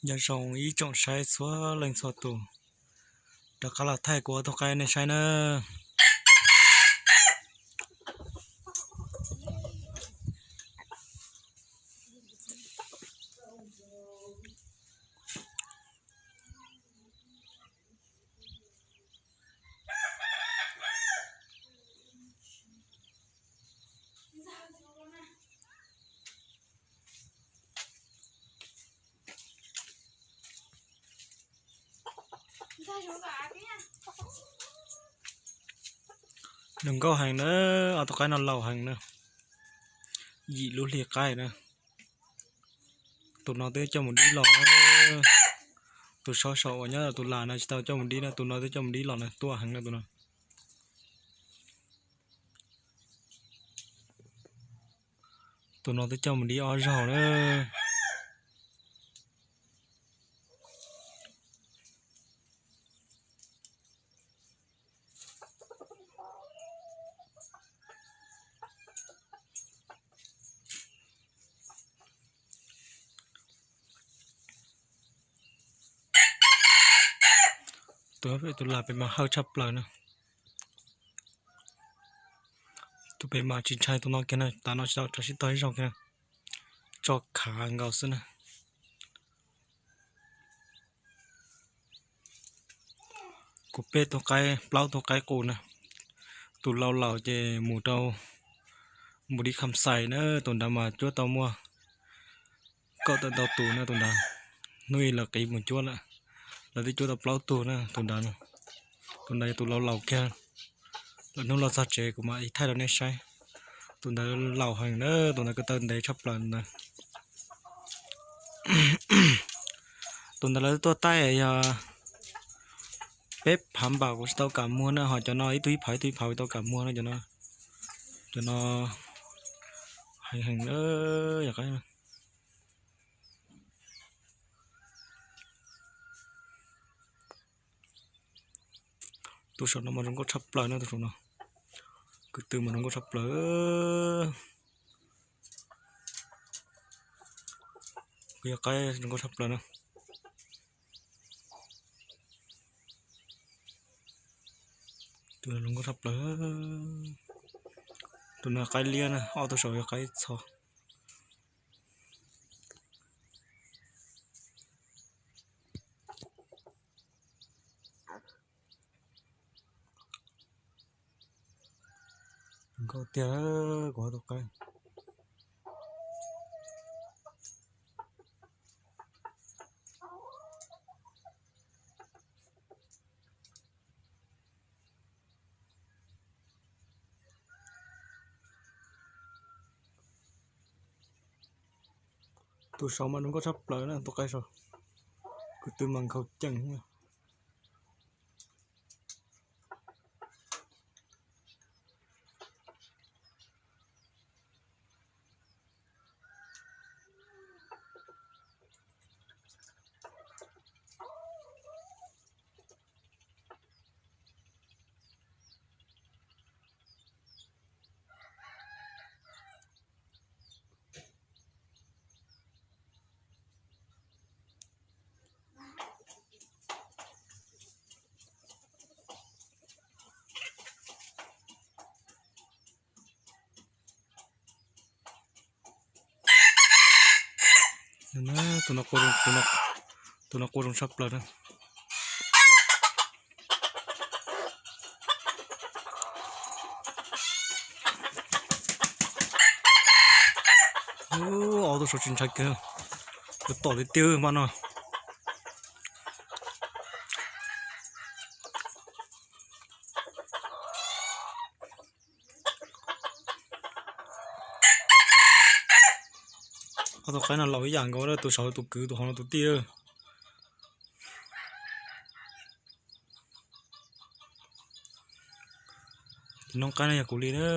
Nyob zoo ib tsoom saib txhua leej txhua tus, rov qab los thaij kuv ob tug qaib nej saib na. Zoo nkauj heev na, ob tug qaib no laus heev na, yim lub hli qaib na. Tus no twb coj mus dib los, tus saum saum uas nyob tus las no tsis tau coj mus dib na, tus no twb coj mus dib los na, tuaj heev na tus no. Tus no twb coj mus dib ob zaug na. Tus, tus las pem mas hawj tshaj plaws na. Tus pem mas tsis ntshai tus no kiag na, tas no tsis tau rau sib tog ib zaug kiag na, tso khav nkaus xwb na. Kuv peb tug qaib, plaub tug qaib qus na, tus laus laus ces mus rau, mus dib kham xais na, tus nrad mas cuab tau muaj kaum tawm ntau tus na tus nrad. Hnub ib lawv qiv mus cuab lawm, lawv twb cuab tau plaub tug na tus nrad. Tus nrad yog tus laus laus kiag, lawm hnub los txog tsev kuv mam li thaij rau nej saib. Tus ntawd laus heev na, tus ntawd ko taw ntev tshaj plaws ntawd. Tus ntawd lawv tuaj taij yog peb phav npaum kuv tsis tau kam muag na, ho cov no ib tug ib phav ib tug ib phav kuv tau kam muag na cov no. Cov no heev heev na, yog qaib. Tus saum no mas zoo nkauj tshaj plaws na, tus saum no, kwv tw mas zoo nkauj tshaj plaws. Kuv yog qaib zoo nkauj tshaj plaws na. Tus no zoo nkauj tshaj plaws. Tus no qaib liab na, ob tug saum yog qaib txho. Nkauj tiag, kuv ob tug qaib. Tus saud mas zoo nkauj tshaj plaws na, tus qaib saud, kwv tw mas nkhaus ceem. Tus no, tus no quaj zoo tshaj plaws na. Ob tug saud tsis ntshai kiag, tom tiag tiag mas no. Ob tug qaib no laus ib yam nkaus, tus saud tus kwv, tus hauv no tus tij. Tus noob qaib no yog kuv li na.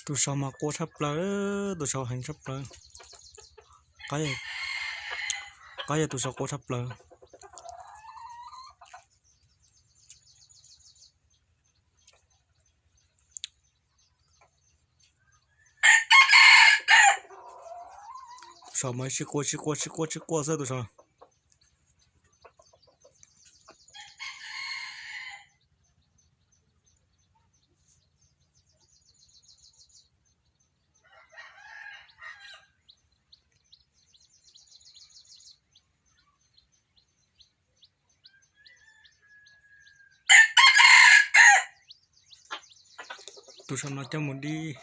Tus saud mas qua tshaj plaws, tus saud heev tshaj plaws. Qab, qab yog tus saud qua tshaj plaws. Tus saud mas sib qua sib qua sib qua sib qua xwb tus saud. Tus saum no coj mus dib,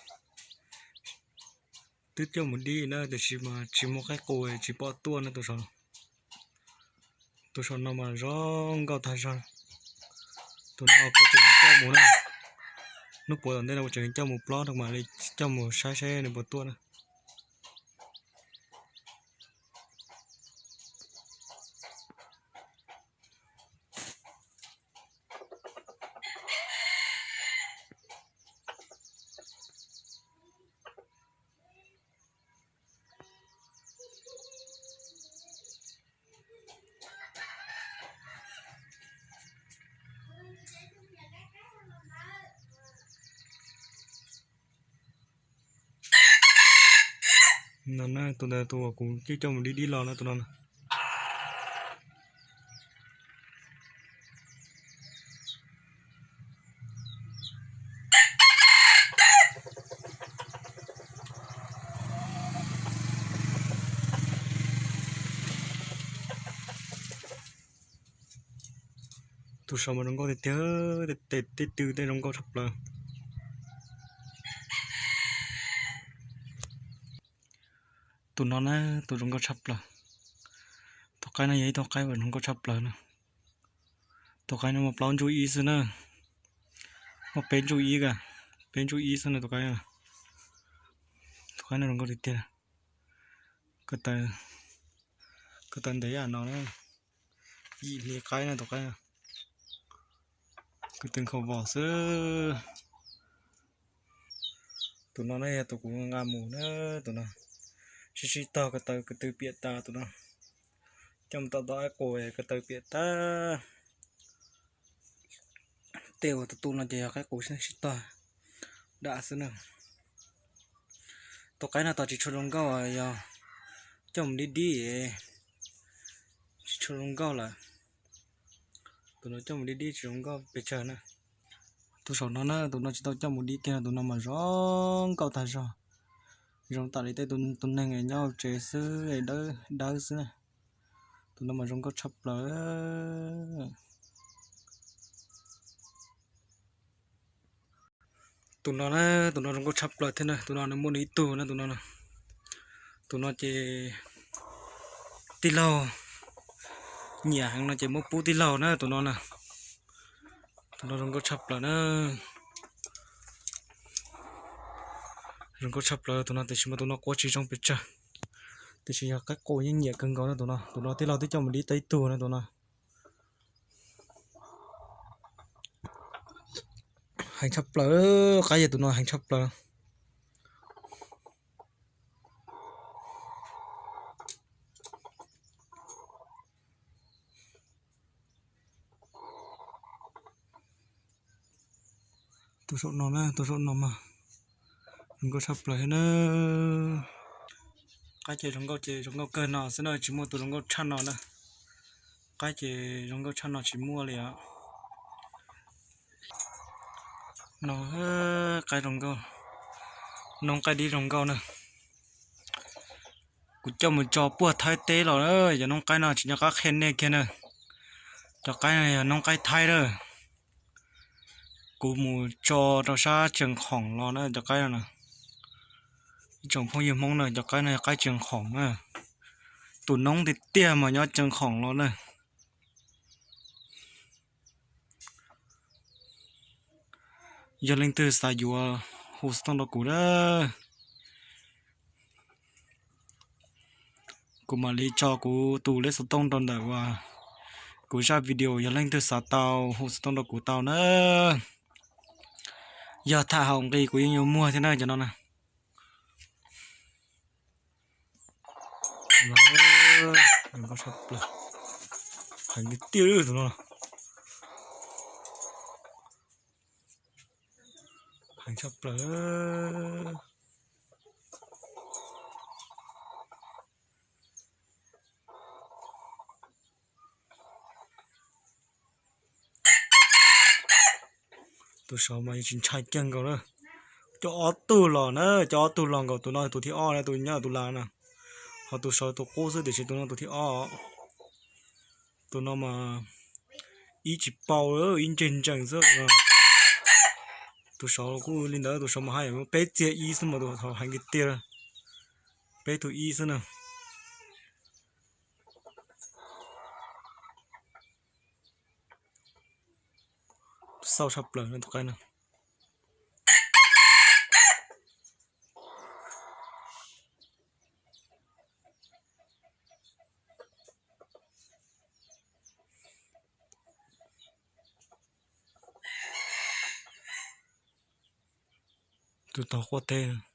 twb coj mus dib na tiam sis mas tsis muaj qaib qus tsis pom tuaj na tus saum. Tus saum no mas zoo nkauj tag zog. Tus no kuv tseem coj mus na, hnub puav tom ntej no kuv tseem coj mus plob no mam li coj mus saib seb nws puas tuaj na. No na, tus ntawd tus uas kuv coj mus dib dib los na tus no. Tus saum mas zoo nkauj tiag tiag, tej tw tej zoo nkauj tshaj plaws. Tus no na, tus zoo nkauj tshaj plaws. Tus qaib no yog ib tug qaib uas zoo nkauj tshaj plaws na. Tus qaib no muaj plaub ntsuj ib xwb na. Muaj peb ntsuj ib ka, peb ntsuj ib xwb na tus qaib. Tus qaib no zoo nkauj tiag tiag. Ko taw, ko taw ntev yam no na, yim hli qaib na tus qaib. Ko taw nkhaus vos xwb. Tus no na yog tus kuv nqa mus na, tus no sib sib tog ko taw ko taw piam tas tus no. Coj mus tom tau qaib qus ko taw piam tas. Tej uas tus tu no ces yog qaib qus sib tog dam xwb na. Tus qaib no tos tsis tshua zoo nkauj, yog coj mus dib dib tsis tshua zoo nkauj lawm. Tus no coj mus dib dib tsis zoo nkauj pes tsawg na. Tus saum no na, tus no tsis tau coj mus dib kiag, tus no mas zoo nkauj tag zog. Zoo tam li tej tus neeg nyob hauv tsev xwb, dawb dawb xwb na. Tus no mas zoo nkauj tshaj plaws. Tus no na, tus no zoo nkauj tshaj plaws thiab na, tus no nws muaj nws ib tug na tus no. Tus no ces tij laug nyiam heev no ces muab pub tij laug na tus no na. Tus no zoo nkauj tshaj plaws na. Zoo nkauj tshaj plaws tus no tiam sis mas tus no quaj tsis zoo pes tsawg. Tiam sis yog qaib qus yeej nyiam kawg nkaus na tus no. Tus no tij laug twb coj mus dib tau ib tug na tus no. Heev tshaj plaws, qaib yog tus no heev tshaj plaws. Tus saum no na, tus saum no mas zoo nkauj tshaj plaws thiab na. Qaib ces zoo nkauj ces zoo nkauj kawg no xwb na, tsis muaj tus zoo nkauj tshaj no na. Qaib ces zoo nkauj tshaj no tsis muaj li os. No, qaib zoo nkauj, noob qaib dib zoo nkauj na. Kuv coj mus tso puag Thaib teb los, cov noob qaib no tsis nco qab qhia nej kiag na. Cov qaib no yog noob qaib Thaib na. Kuv mus tso rau sab Tsees Khoom los na cov qaib no na. Ib tsoom phooj ywg Hmoob na, cov qaib no yog qaib Tsees Khoom na. Tus noob tiag tiag mas nyob Tsees Khoom los na. Yog leej twg xav yuav hu xov tooj rau kuv na. Kuv mam li tso kuv tus lej xov tooj rau ntawm uas kuv zaj video, yog leej twg xav tau hu xov tooj rau kuv tau na. Yog tham haum nqi kuv yeej yuav muag thiab na cov no na. Zoo nkauj tshaj plaws. Heev tiag tiag tus no. Heev tshaj plaws. Tus saud mas tsis ntshai kiag nkaus na. Coj ob tug los na, coj ob tug los nkaus, tus no tus thib ob na, tus nyob tus las na. Ho tus saud tus qub xwb, tiam sis tus no tus thib ob. Tus no mas ib tsis paub, ib ntseeg ntsees xwb. Tus saud kuj li ntawd, tus saud mas hais peb txiag ib xwb mas tus hauv heev tiag tiag. Peb tug ib xwb na. Xauj tshaj plaws no tus qaib no. Tus tau quaj teb.